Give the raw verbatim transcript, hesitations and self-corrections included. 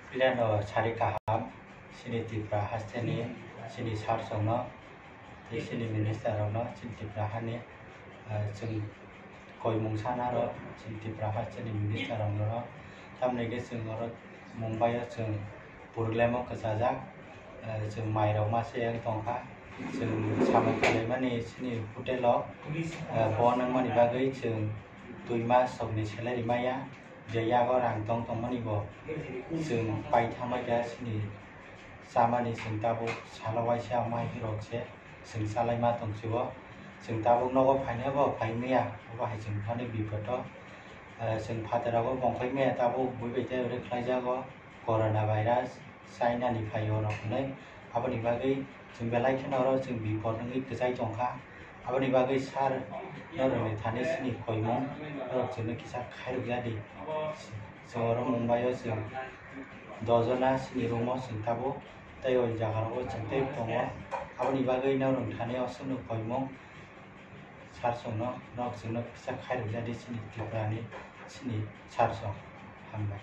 Pilano sari kaham, chini Tripura hasteni, chini sir songno, tei chini minister rokno, chini Tripura hani, ah, chwng koimung sana rok, chini Tripura hasteni minister rokno, tamni hwnkhe chwng oro Mumbai o chwng program o kwchajak, ah, chwng mai rok masa yang tongkha, chwng samung khlaimani chini hotel o, ah, bo nangmani bagwi chwng twi mas sokni salary maya. Je yago rang tong tongmani bo chwng pai thangbai kha chini chamani chwng tabuk salo waisa mai rok se chwng chalai ma tong si o. Chwng tabuk nogo phaina bo phai maya, obo hai chwng thani bipot o. Eh, chwng phataro bo bongkhai maya tabuk bui bai tei ore khlai jago corona virus. China ni phai o rok hwnwi. Aboni bagwi chwng belai kheno oro chwng bipot wngwi kwchai tongkha. Aboni bagwi sir norokni thani chini koimung norok chwngno kisa khairok ya di. Chwng oro Mumbai o chwng dojona chini room o chwng tabuk tei o jaga rogo chwng tei tongo. Aboni bagwi norok thani o chwngno koimung sir chwngno norok chwngno kisa khairok ya di chini Tripura ni chini sir chwng. Hambai.